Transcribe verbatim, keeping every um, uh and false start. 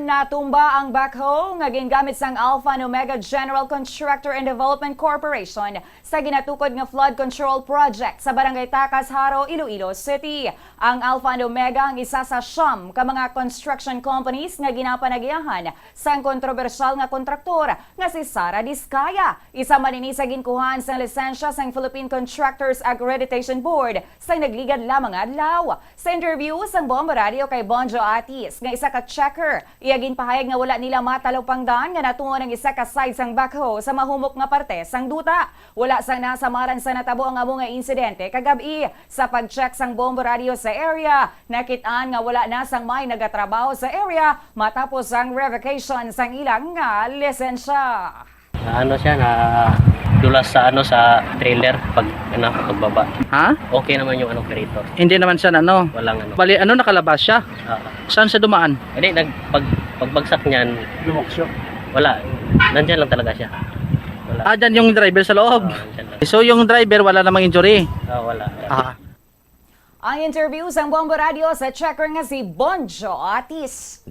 Natumba ang backhoe nga gingamit sang Alpha and Omega General Contractor and Development Corporation sa ginatukod nga flood control project sa Barangay Tacas, Jaro, Iloilo City. Ang Alpha and Omega ang isa sa siyam ka mga construction companies nga ginapanagiahan sang kontrobersyal nga kontraktor nga si Sara Discaya. Isa man ini sa ginkuhaan sang lisensya sang Philippine Contractors Accreditation Board sang nagligad lamang nga adlaw. Sa interview sang Bombo Radio kay Bonjo Atis, nga isa ka checker, iya ginpahayag nga wala nila matalupangdan nga natuon ang isa ka side sang backhoe sa mahumok nga parte sang duta. Wala sang nasamaran sa natabo ang amo nga insidente kagab-i. Sa pag-check sang Bombo Radio sa area, nakit-an nga wala na sang may nagatrabaho sa area matapos ang revocation sang ilang nga lisensya. Na ano siya, na dulas sa ano, sa trailer pag ano, pagbaba. Ha? Okay naman yung ano, operator. Hindi naman siya ano. Walang ano. Bali, ano, nakalabas siya? Ah, Saan siya dumaan? hindi nag pag pagbagsak niyan, Lumaksyo. Wala. Nandiyan lang talaga siya. Wala. Ah, dyan yung driver sa loob. Ah, nandiyan lang. So yung driver wala namang injury. Ah, wala. Ah. Ang interview sang Bombo Radio sa checker nga si Bonjo Atis.